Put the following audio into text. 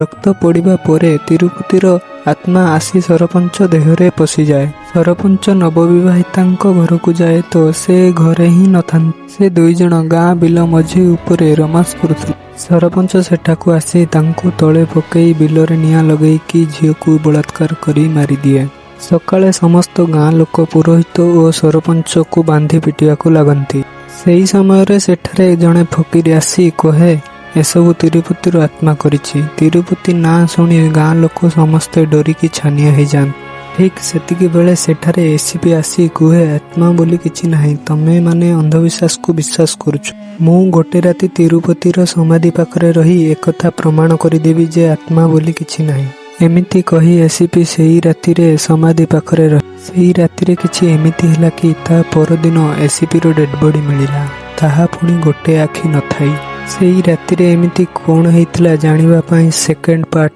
ରକ୍ତ ପଡ଼ିବା ପରେ ତିରୁପତିର ଆତ୍ମା ଆସି ସରପଞ୍ଚ ଦେହରେ ପଶିଯାଏ। ସରପଞ୍ଚ ନବବିବାହିତାଙ୍କ ଘରକୁ ଯାଏ ତ ସେ ଘରେ ହିଁ ନଥାନ୍ତି। ସେ ଦୁଇଜଣ ଗାଁ ବିଲ ମଝି ଉପରେ ରୋମାନ୍ସ କରୁଥିଲେ। ସରପଞ୍ଚ ସେଠାକୁ ଆସି ତାଙ୍କୁ ତଳେ ପକେଇ ବିଲରେ ନିଆଁ ଲଗେଇକି ଝିଅକୁ ବଳାତ୍କାର କରି ମାରିଦିଏ। ସକାଳେ ସମସ୍ତ ଗାଁ ଲୋକ ପୁରୋହିତ ଓ ସରପଞ୍ଚକୁ ବାନ୍ଧି ପିଟିବାକୁ ଲାଗନ୍ତି। ସେହି ସମୟରେ ସେଠାରେ ଜଣେ ଫକୀର ଆସି କହେ, ଏସବୁ ତିରୁପତିର ଆତ୍ମା କରିଛି। ତିରୁପତି ନାଁ ଶୁଣି ଗାଁ ଲୋକ ସମସ୍ତେ ଡରିକି ଛାନିଆ ହେଇଯାଆନ୍ତି। ଠିକ୍ ସେତିକିବେଳେ ସେଠାରେ ଏସିପି ଆସି କୁହେ, ଆତ୍ମା ବୋଲି କିଛି ନାହିଁ, ତମେମାନେ ଅନ୍ଧବିଶ୍ୱାସକୁ ବିଶ୍ୱାସ କରୁଛ। ମୁଁ ଗୋଟେ ରାତି ତିରୁପତିର ସମାଧି ପାଖରେ ରହି ଏକଥା ପ୍ରମାଣ କରିଦେବି ଯେ ଆତ୍ମା ବୋଲି କିଛି ନାହିଁ। ଏମିତି କହି ଏସିପି ସେଇ ରାତିରେ ସମାଧି ପାଖରେ ରହେ। ସେଇ ରାତିରେ କିଛି ଏମିତି ହେଲା କି ତା ପରଦିନ ଏସିପିର ଡେଡ୍ ବଡି ମିଳିଲା, ତାହା ପୁଣି ଗୋଟେ ଆଖି ନଥାଇ। ସେଇ ରାତିରେ ଏମିତି କଣ ହେଇଥିଲା, ଜାଣିବା ପାଇଁ ସେକେଣ୍ଡ ପାର୍ଟ